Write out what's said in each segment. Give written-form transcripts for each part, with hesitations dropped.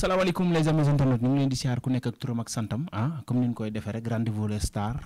salaamaaleykum les amis internet ñu ngi leen di siyaar ku nekk ak turam ak santam comme ni ñu koy defee rek rendez-vous les stars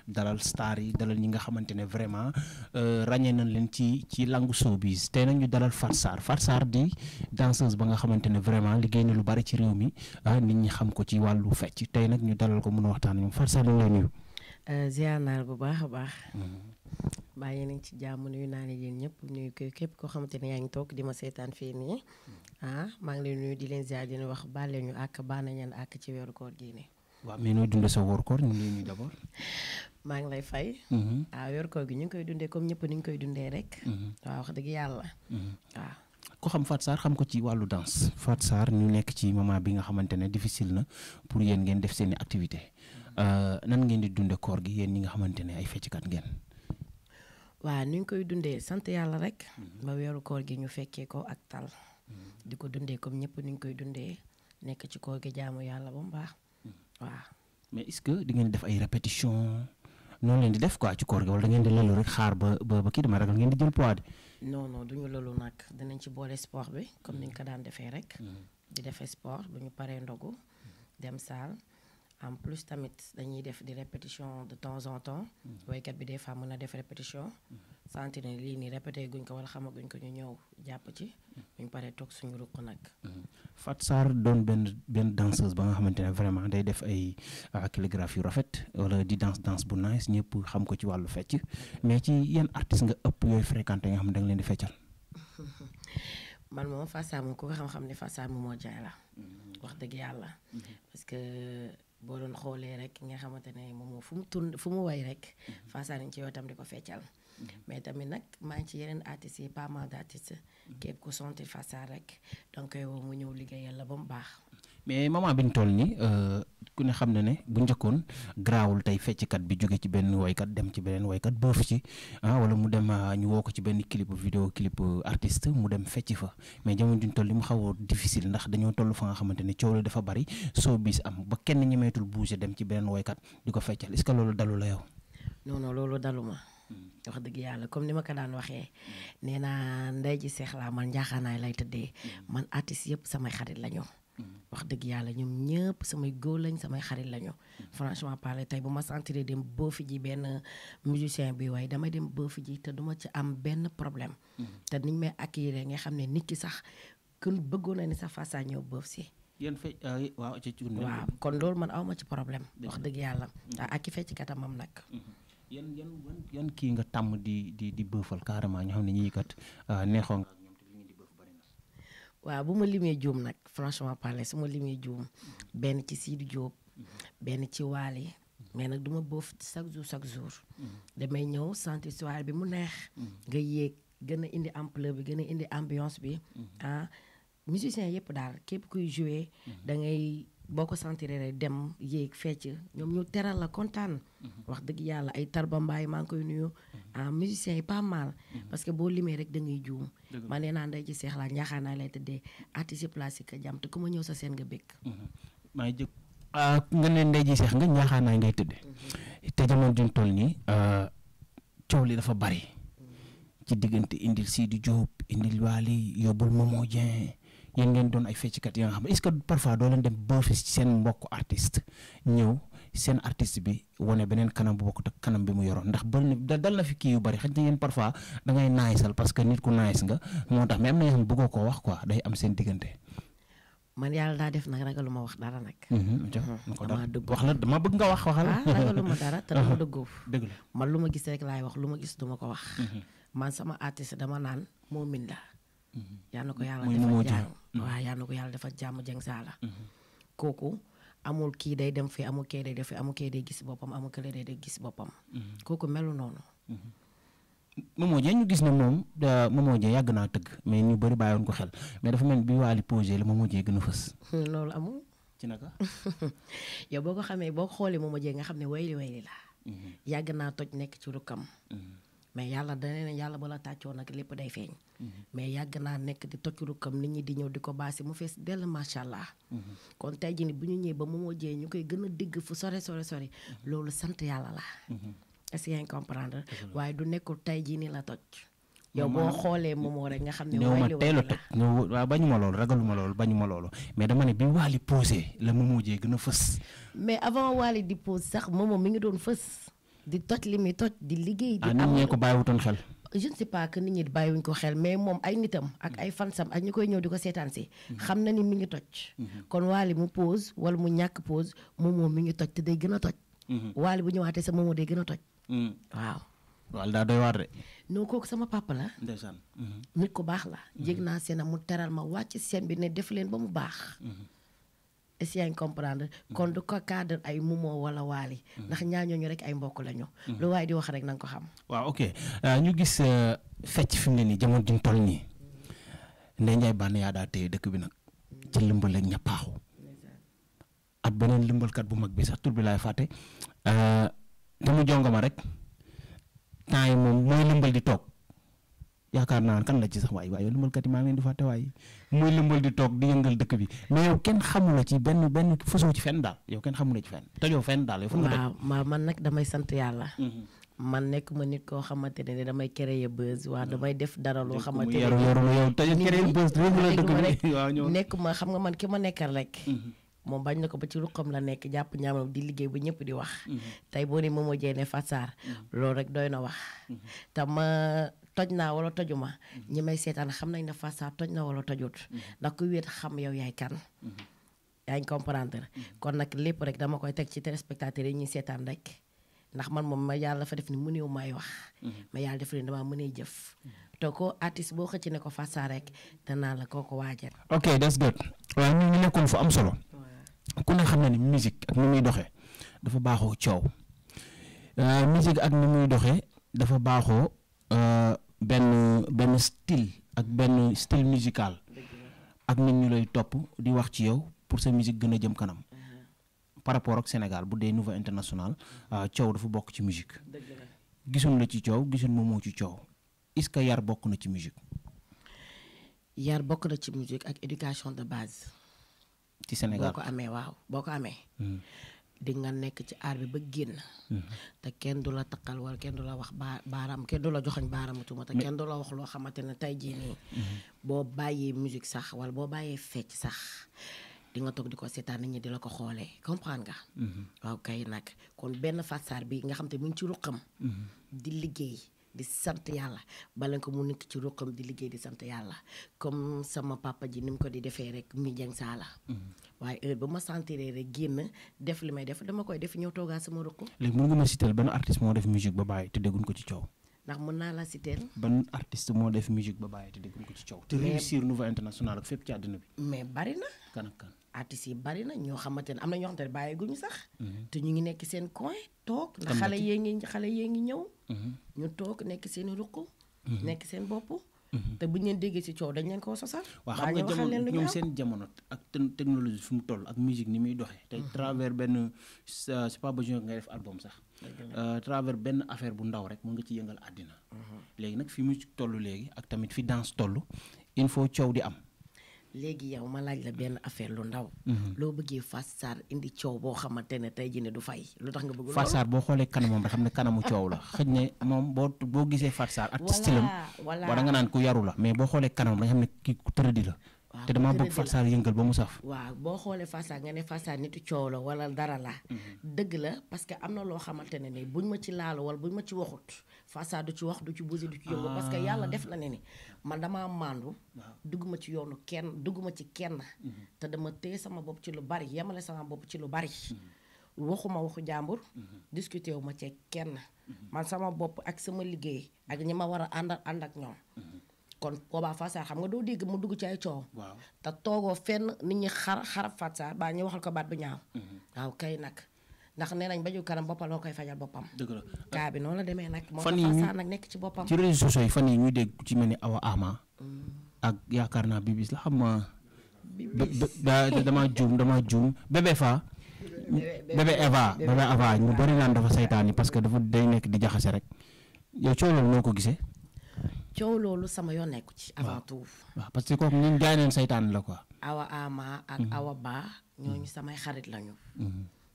dalal star yi dalal ñi nga xamante ne vraiment ràññee nañ leen ci langue showbiz tey nag ñu dalal Fatou Sarr di danseuse ba nga xamante ne vraiment liggéey na lu bari ci réew mi nit ñi xam ko ci wàllu fecc tey nag ñu dalal ko mën a waxtaan ñoom Fatou Sarr ñu ngi lay nuyu. ziar naa bu baax a baax. bàyyi nañ ci jàmm nuyu naa ne yéen ñëpp nuyu ko képp koo xamante ne yaa ngi toog di ma seetaan fii nii maa ngi leen nuyu di leen ziar di leen wax baal leen ñu àkk baal nañ leen àkk ci weeru koor gii nii. waaw mais nooy dundee sa wóor koor ñu ngi lay nuyu d'abord. maa ngi lay fay. weeru koor gi ñu ngi koy dundee comme ñëpp ni ñu koy dundee rek. waaw wax dëgg yàlla. waaw. ko xam Fatou Sarr xam ko ci wàllu danse Fatou Sarr ñu nekk ci moment bi nga xamante ne difficile na pour yéen ngeen def seen i activité nan ngeen di dundee koor gi yéen ñi nga xamante ne ay fecckat ngeen. waaw ni ñu koy dundee sant yàlla rek. ba weeru koor gi ñu fekkee ko ak tal. di ko dundee comme ñëpp ni ñu koy dundee nekk ci koor gi jaamu yàlla ba mu baax. waaw. mais est-ce que di ngeen def ay répétition noonu leen di def quoi ci koor gi wala da ngeen di lalu rek xaar ba kii dama ragal ngeen di jël poids de. non duñu loolu nag dinañ ci boole sport bi comme ni ñu ko daan defee rek. di defee sport bu ñu paree ndogu dem saal. en plus tamit dañuy def di répétition de temps en temps. woykat bi des fois mën na def répétition. santi ne lii nii répété guñ ko wala xamaguñ ko ñu ñëw jàpp ci. buñ paree toog suñu ruq nag. Fatou Sarr doon benn danseuse ba nga xamante ne vraiment day def ay calligraphie yu rafet wala di danse bu nice ñëpp xam ko ci wàllu fecc mais ci yan artiste nga ëpp yooyu fréquenté nga xam ne da nga leen di feccal. man moom Fatou Sarr moom ku ko xam-xam ne Fatou Sarr moom moo jaay la. wax dëgg yàlla. parce que boo doon xoolee rek nga xamante ne moom fu mu way rek. Fatou Sarr nañ ci yow tam di ko feccal. mais tamit nag maa ngi ci yeneen artistes yi pas mal d'artistes. képp ku sonti Fatou Sarr rek donc koy woo mu ñëw liggéeyal la ba mu baax. mais moment bi ñu toll nii ku ne xam na ne bu njëkkoon garaawul tey fecckat bi jóge ci benn woykat dem ci beneen woykat bëf ci wala mu dem ñu woo ko ci benn clip vidéo clip artiste mu dem fecc fa mais jamono juñ toll li mu xaw a difficile ndax dañoo toll fa nga xamante ne coow la dafa bari soo bis am ba kenn ñemeetul bouger dem ci beneen woykat di ko feccal est-ce que loolu dalu la yow. non loolu daluma. wax dëgg yàlla comme ni ma ko daan waxee nee naa ndey ji seex laa man njaaxaanaay lay tëddee man artiste yëpp samay xarit lañu. wax dëgg yàlla ñoom ñëpp samay góor lañ samay xarit lañu. franchement parler tey bu ma sentir dem bëfi ji benn musicien bi waaye damay dem bëfi ji te duma ci am benn problème. te niñ may accueillir nga xam ne nit ki sax kun bëggoon na ni sax Fatou Sarr ñëw bëf si. yéen fay waaw kon loolu man awma ci problème. wax dëgg yàlla ak ki fecc katamam nag. yan kii nga tàmm di bëfal carrément ñoo xam ne ñii kat neexoo nga. waaw bu ma limee juum nag franchement parler su ma limee juum benn ci Sidi Diop benn ci Waly mais nag du ma bëf chaque jour damay ñëw sentir soirée bi mu neex nga yéeg gën a indi ampleur bi gën a indi ambiance bi musicien yëpp daal képp kuy jouer da ngay boo ko sentiree rek dem yéeg fecc ñoom ñu teral la kontaan. wax dëgg yàlla ay Tarba Mbaye maa ngi koy nuyu. musiciens yi pas mal. parce que boo limee rek da ngay juum. ma nee naa ndey ci seex laa njaaxaanaay lay tëddee artiste plastique jàmm te ku ma ñëw sa seen nga békk. maa ngi jëg nga ne ndey ji seex nga njaaxaanaay ngay tëddee. te jamono juñ toll nii coow li dafa bari. ci diggante indil Sidi Diop indil Waly yóbbul Momo Dieng. yéen ngeen doon ay fecckat yi nga xam ne est-ce que parfois doo leen dem ba fi seen mbokk artiste ñëw seen artiste bi wane beneen kanam bu bokkut ak kanam bi mu yoroon ndax dal na fi kii yu bari xëy na yéen parfois da ngay naayisal parce que nit ku naayis nga moo tax mais am na yoo xam ne bëggoo koo wax quoi day am seen diggante. man yàlla daa def nag ragaluma wax dara nag. dama dëgg wax la dama bëgg nga waxal. ragaluma dara te dama dëggoo. dëgg la man lu ma gis rek laay wax lu ma gis duma ko wax. man sama artiste dama naan moo min la. yaa na ko yàlla defal jàmm waaw yaa na ko yàlla defal jàmm Dieng Saala. kooku amul kii day dem fii amul kii day def fii amul kii day gis boppam amul kii day gis boppam. kooku melu noonu. Momo Dieng ñu gis ne moom Momo Dieng yàgg naa tëgg mais ñu bëri bàyyoon ko xel mais dafa mel bi Waly posé la Momo Dieng gën a fës. loolu amul. ci naka. yow boo ko xamee boo xoolee Momo Dieng nga xam ne wayli la. yàgg naa toj nekk ci rukkam. mais yàlla dana ne yàlla bala tàccoo nag lépp day feeñ. mais yàgg naa nekk di toj rukkam nit ñi di ñëw di ko baasi mu fees dell macha allah. kon tey jii bu ñu ñëwee ba Momo Dieng ñu koy gën a dégg fu sore loolu sant yàlla la. est-ce que yaa ngi comprendre waaye du nekkul tey jii nii la toj yow boo xoolee Momo rek nga xam ne néew ma teel a toj waaw bañuma loolu ragaluma loolu bañuma loolu mais dama ne bi Wally posé la Momo jee gën a fës. mais avant Wally di pose sax Momo mi ngi doon fës di toj li muy toj di liggéey. di nit ñee ko bàyyiwutoon xel. je ne sais pas que nit ñi bàyyiwuñ ko xel mais moom ay nitam ak ay fansam ak ñu koy ñëw di ko seetaan si xam na ni mi ngi toj. kon Wally mu pose wala mu ñàkk pose Momo mi ngi toj te day gën a toj. Wally bu ñëwaatee sa Momo day gën a toj. waaw. Wally daa doy waar de. non kooku sama papa la. ndeysaan. nit ku baax la. yëg naa seen mu teral ma wàcc seen bi ne def leen ba mu baax. est-ce que yaa ngi comprendre kon du ko cadre ay Momo wala Wally ndax ñaar ñooñu rek ay mbokk lañu. lu waaye di wax rek na nga ko xam. waaw ok ñu gis fecc fi mu ne nii jamono juñ toll nii Ndeye Ndiaye Banaya yaa daa téye dëkk bi nag ci lëmbal ak ñappaaxu at beneen lëmbalkat bu mag bi sax tur bi laay fàtte te mu jongama rek temps yi moom mooy lëmbal di toog yaakaar naa kan la ci sax waaye yow lëmbalkat yi maa ngi leen di fàtte waaye mooy lëmbal di toog di yëngal dëkk bi mais yow kenn xamula ci benn fësoo ci fenn daal yow kenn xamula ci fenn tojoo fenn daal yow fu nga dëkk. waaw man nag damay sant yàlla. man nekk ma nit koo xamante ne damay créer buzz waa damay def dara loo xamante ne yow tey créer buzz nekk ma xam nga man ki ma nekkal rek. moom bañ na ko ba ci ruqam la nekk jàpp ñaamam di liggéey ba ñëpp di wax. tey boo ne Momo Dieng ne Fatou Sarr loolu rek doy na wax. te ma toj naa wala tojuma ñi may seetaan xam nañ ne Fatou Sarr toj na wala tojut. ndax ku wéet xam yow yaay kan. yaa ngi comprendre. kon nag lépp rek dama koy teg ci téléspectateurs yi ñuy seetaan rek. ndax man moom ma yàlla dafa def ni mëneew may wax. ma yàlla def ni damaa mënee jëf. te ko artiste boo xëcc ne ko Fatou Sarr rek danaa la kooku waajal. ok that's good waaye ñu nekkoon fu am solo. ku ne xam na ni musique ak ni muy doxee dafa baaxoo coow musique ak ni muy doxee dafa baaxoo benn style ak benn style musical ak nit ñu lay topp di wax ci yow pour sa musique gën a jëm kanam par rapport ak Sénégal bu dee niveau international coow dafa bokk ci musique gisuñ la ci coow gisuñ Momo ci coow est-ce que yar bokk na ci musique. yar bokk na ci musique ak éducation de base. ci Sénégal boo ko amee di nga nekk ci aar bi ba génn te kenn du la taqal wala kenn du la wax baaraam kenn du la joxoñ baaraamu tuuma te kenn du la wax loo xamante ne tey jii nii boo bàyyee musique sax wala boo bàyyee fecc sax di nga toog di ko seetaan nit ñi di la ko xoolee comprendre nga waaw kay nag kon benn Fatou Sarr bi nga xam te mu ngi ci ruqam di liggéey di sant yàlla bala ko mu nekk ci ruqam di liggéey di sant yàlla comme sama papa ji ni mu ko di defee rek mi jeng saala waaye heure ba ma sentiree rek génn def li may def dama koy def ñëw toogaa sama ruq. léegi mën nga ma citer ban artiste moo def musique ba bàyyi te dégguñ ko ci coow. ndax mën naa la citer. ban artiste moo def musique ba bàyyi te dégguñ ko ci coow. te réussir niveau international ak fépp ci àddina bi. mais bari na. kan ak kan. artistes yi bari na ñoo xamante ne am na ñoo xamante ne bàyyiguñu sax. te ñu ngi nekk seen coin toog. ndax xale yee ngi ñëw. ñu toog nekk seen i ruq. nekk seen bopp. te buñ leen déggee ci coow dañ leen koo sosal. waaw xam nga jamono ñoom seen jamono ak technologie fu mu toll ak musique ni muy doxee. tey travers benn c'est pas besoin ngay def album sax. travers benn affaire bu ndaw rek mën nga ci yëngal àddina. léegi nag fi musique toll léegi ak tamit fi danse toll il faut coow di am. léegi yow ma laaj la benn affaire lu ndaw. loo bëggee Fatou Sarr indi coow boo xamante ne tey jii ne du fay lu tax nga bëgg loolu. Fatou Sarr boo xoolee kanamam rek xam ne kanamu coow la xëj ne moom boo gisee Fatou Sarr ak stylam wala nga naan ku yaru la mais boo xoolee kanamam da nga xam ne kii ku tëradi la. te damaa bëgg Fatou Sarr yëngal ba mu saf. waaw boo xoolee Fatou Sarr nga ne Fatou Sarr nitu coow la wala dara la. dëgg la parce que am na loo xamante ne ni buñ ma ci laalu wala buñ ma ci waxut Fatou Sarr du ci wax du ci buuse du ci yëngu. parce que yàlla def na ne ni man damaa maandu. dugguma ci yoonu kenn dugguma ci kenn. te dama téye sama bopp ci lu bari yemale sama bopp ci lu bari. waxuma waxu jàmbur. discuté wu ma ci kenn. man sama bopp ak sama liggéey ak ñi ma war a ànd ak ñoom. kon boobaa Fatou Sarr xam nga doo dégg mu dugg ci ay coow. te toogoo fenn nit ñi xarab Fatou Sarr baa ñu waxal ko baat bu ñaaw. waaw kay nag ndax nee nañ ba ju kanam boppam loo koy fajal boppam. dëgg la gaa bi noonu la demee nag. moo tax Fatou Sarr nag nekk ci boppam. ci réseaux sociaux yi fan yii ñuy dégg ci mel ni Awa Ama. ak yaakaar naa Bibis la xam nga. dama juum bébé fa. bébé Eva ñu bari naan dafa saytaan yi parce que dafa day nekk di jaxase rek yow coow loolu noo ko gisee. coow loolu sama yoon nekku ci avant tout. waaw parce que kooku ñun jaay neen saytaan la quoi. Awa Ama ak Awa Ba ñooñu samay xarit lañu.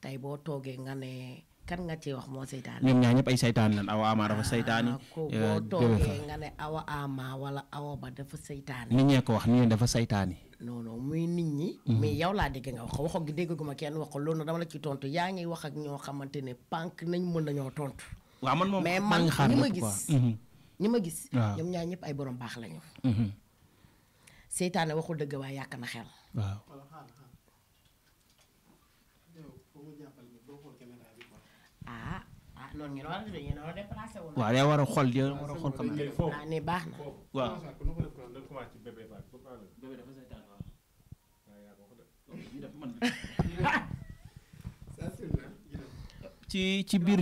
tey boo toogee nga ne kan nga ci wax moo seytaane. ñoom ñaar ñëpp ay saytaan lan Awa Ama dafa saytaani. ko boo toogee nga ne Awa Ama wala Awa Ba dafa saytaane. nit ñee ko wax ni dafa saytaani. non non muy nit ñi. mais yow laa dégg nga wax ko waxoo gi dégguma kenn wax ko loolu dama la ci tontu yaa ngi wax ak ñoo xamante ne pànk nañ mën nañoo tontu. waaw man moom mais man ñi ma gis. ñoom ñaar ñëpp ay borom baax lañu. seytaane waxul dëgg waaye yàq na xel. waaw. noonu ngeen war a defee ngeen war a déplacé wu. waaw yaa war a xool yaa war a xool comme ni baax na. waaw. ci biir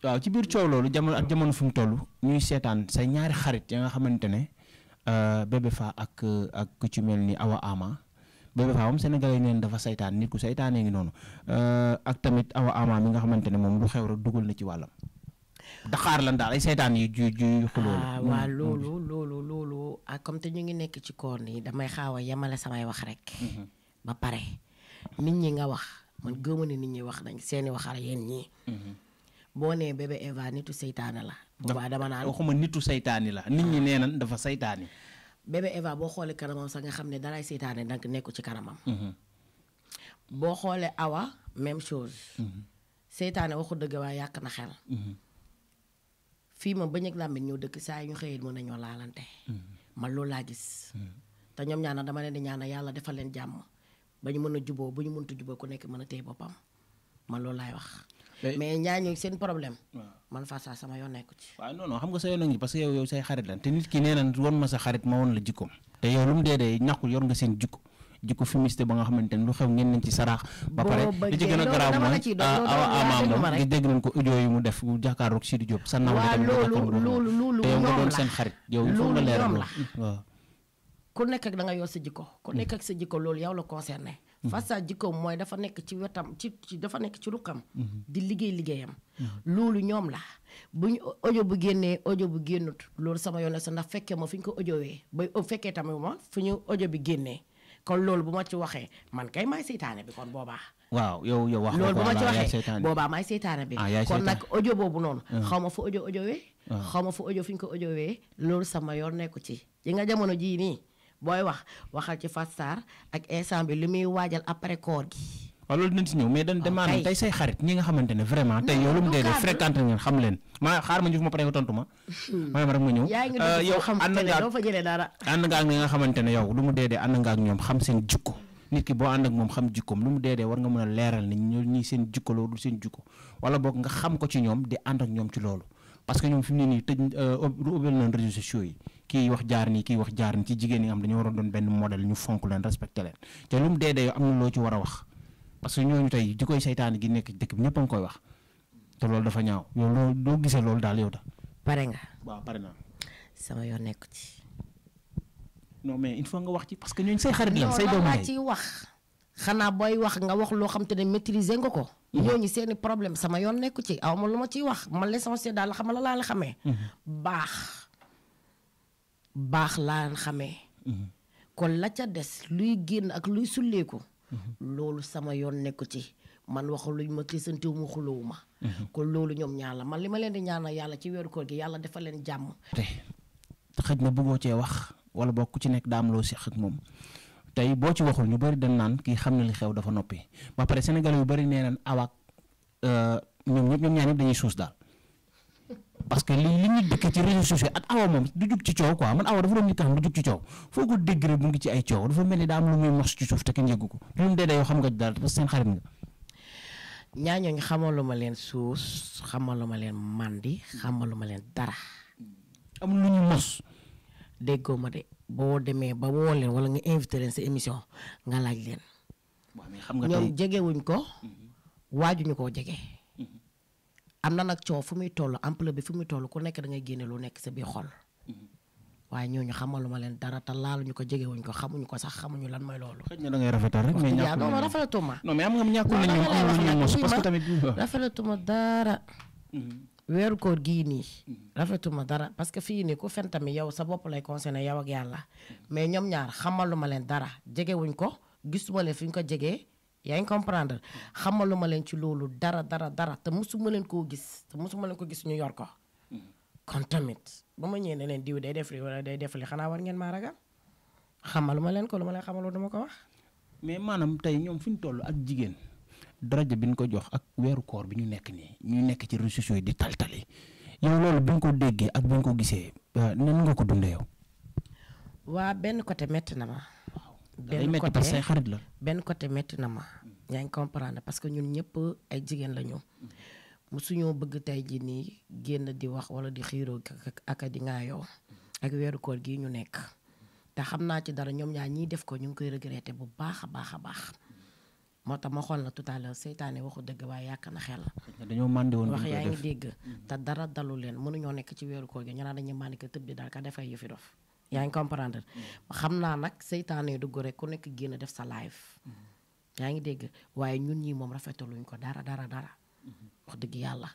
waaw ci biir coow loolu jamono ak jamono fu mu toll ñuy seetaan say ñaari xarit ya nga xamante ne Bébé Fa ak ku ci mel ni Awa Ama. Bébé Fa moom Sénégalais yi neen dafa saytaan nit ku saytaanee ngi noonu ak tamit Awa Ama mi nga xamante ne moom lu xew rek dugal na ci wàllam Dakar lan daal ay saytaan yi ju xuloo la. waaw loolu ak comme te ñu ngi nekk ci koor nii damay xaaw a yemale samay wax rek. ba pare nit ñi nga wax man gëmu ne nit ñi wax nañ seeni waxal yéen ñii. boo nee bébé Eva nitu saytaane la. boobaa dama naan waxuma nitu saytaani la nit ñi nee nañ dafa saytaani. bébé Eva boo xoolee kanamam sax nga xam ne daraay seytaane nag nekku ci kanamam. boo xoolee Awa même chose. seytaane waxu dëgg waaye yàq na xel. fii moom bañ ak làmmiñ ñëw dëkk saa yu ñu xëyee mën nañoo laalante. man loolu laa gis. te ñoom ñaana dama leen di ñaana yàlla defal leen jàmm ba ñu mën a juboo bu ñu mënta juboo ku nekk mën a téye boppam man loolu laay wax. mais ñaañu seen problème. man fa saa sama yoon nekku ci. waaw non xam nga sa yoon a ngi parce que yow say xarit lan te nit ki nee na won ma sa xarit ma woon la jikkoom te yow lu mu dee ñàkkul yor nga seen jikko fumiste ba nga xamante ne lu xew ngeen nañ ci saraax. ba pare li ci gën a garaaw mooy Awa Ama moom nga dégg nañ ko audio yi mu def bu jàkkaarloog Sidi Diop. sa naw loolu te yow nga doon seen xarit yow il faut nga leeral waaw. ku nekk ak da nga yor sa jikko ku nekk ak sa jikko loolu yow la concerné. Fassa jikkoom mooy dafa nekk ci wetam dafa nekk ci rukkam. di liggéeyam. loolu ñoom la bu ñu audio bu génnee audio bu génnut loolu sama yoon la sa ndax fekkee ma fi ñu ko audiowee ba fekkee tamit ma fi ñu audio bi génnee kon loolu bu ma ci waxee man kay maay seytaane bi kon boobaa. waaw yow wax loolu bu ma ci waxee boobaa maay seytaane bi. kon nag audio boobu noonu. xaw ma fu audiowee. xaw ma fu audio fi ñu ko audiowee loolu sama yoon nekku ci yi nga jamono jii nii. booy waxal ci Fatou ak instant bi li muy waajal après koor gi. waaw loolu dinañ ci ñëw mais dañ maanaam tey say xarit ñi nga xamante ne vraiment tey yow lu mu dee fréquenté ngeen xam leen xaar ma ñu ma pare nga tontu ma. ma rek ma ñëw. yow ànd nga doo fa jëlee dara. ànd nga ak ñi nga xamante ne yow lu mu dee ànd nga ak ñoom xam seen jikko nit ki boo ànd ak moom xam jikkoom lu mu dee war nga mën a leeral ni ñi seen jikko loolu seen jikko wala boog nga xam ko ci ñoom di ànd ak ñoom ci loolu parce que ñoom fi mu ne nii tëj ubbil nañ réseaux sociaux yi kii wax jaar nii kii wax jaar nii ci jigéen ñi nga xam dañoo war a doon benn modèle ñu fonk leen respecté leen te lu mu dee yow am na loo ci war a wax parce que ñooñu tey di koy saytaane gi nekk dëkk bi ñëpp a ngi koy wax te loolu dafa ñaaw yow loolu doo gisee loolu daal yow da pare nga. waaw pare naa. sama yoon nekku ci. non mais il faut nga wax ci parce que ñooñu say xarit lan say doomu ndey ci wax. xanaa booy wax nga wax loo xam te ne maîtriser nga ko. ñooñu seeni problème sama yoon nekku ci aw ma lu ma ciy wax man l'essentiel daal la xam la laa la xamee. baax laa leen xamee. kon la ca des luy génn ak luy sulleeku. loolu sama yoon nekku ci man waxu luñ ma kisantewu ma xulóowu ma. kon loolu ñoom ñaar la man li ma leen di ñaanal yàlla ci weeru koor gi yàlla defal leen jàmm. te xëj na bëggoo cee wax wala boo ku ci nekk daam loo seq ak moom tey boo ci waxul ñu bëri dañ naan kii xam na li xew dafa noppi ba pare Sénégal yu bëri nee nañ awaak ñoom ñaar ñëpp dañuy suus daal. parce que li ñu dëkk ci réseaux sociaux ak awa moom du jug ci coow quoi man awa dafa doon nit ka xam du jug ci coow foo ko dégg rek mu ngi ci ay coow dafa mel ni daa am lu muy mos ci suuf te kenn yëggu ko lu mu dee yoo xam nga daal parce que seen xarit nga. ñaañooñu xamaluma leen suus xamaluma leen mandi xamaluma leen dara. amul lu ñu mos. déggoo ma de boo demee ba woo leen wala nga invité leen sa émission nga laaj leen. waaw mais xam nga ñoom jegewuñ ko. waajuñu koo jege. am na nag coow fu muy toll ampleur bi fu muy toll ku nekk da ngay génne lu nekk sa biir xol. waaye ñooñu xamaluma leen dara te laaluñu ko jegewuñ ko xamuñu ko sax xamuñu lan mooy loolu. xëy na da ngay rafetal rek mais ñàkkul non rafetuma. non mais am nga ñàkkul na ñoom am na lu ñu mos parce que tamit. rafetuma dara. weeru koor gii nii. rafetuma dara parce que fii nii ku fen tamit yow sa bopp lay concerné yow ak yàlla mais ñoom ñaar xamaluma leen dara jegewuñ ko gisuma leen fi ñu ko jegee yaa ngi comprendre xamaluma leen ci loolu dara te mosuma leen koo gis te mosuma leen ko gis ñu yor ko kon tamit ba ma ñëwee ne leen diw day def li wala day def li xanaa war ngeen maa ragal xamaluma leen ko lu ma leen xamaloo dama ko wax. mais maanaam tey ñoom fi ñu toll ak jigéen daraja bi ñu ko jox ak weeru koor bi ñu nekk nii ñu nekk ci réseaux sociaux yi di taltali yow loolu bi nga ko déggee ak bi nga ko gisee nan nga ko dundee yow. waa benn côté métti na ma. benn côté parce que say xarit la. benn côté métti na ma. yaa ngi comprendre parce que ñun ñëpp ay jigéen la ñu. musuñoo bëgg tey ji nii génn di wax wala di xiiroo ak di ngaayoo ak weeru koor gii ñu nekk. te xam naa ci dara ñoom ñaar ñiy def ko ñu ngi koy regretter bu baax a baax. moo tax ma xool na tout à l'heure seytaane waxu dëgg waaye yàq na xel. dañoo màndi woon wax yaa ngi dégg. te dara dalu leen mënuñoo nekk ci weeru koor gi ñu naan dañuy màndi ko tëb di daal ka defay yëfi dof yaa ngi comprendre. xam naa nag seytaane dugg rek ku nekk génn def sa live. yaa ngi dégg waaye ñun ñii moom rafetaluñ ko dara. wax dëgg yàlla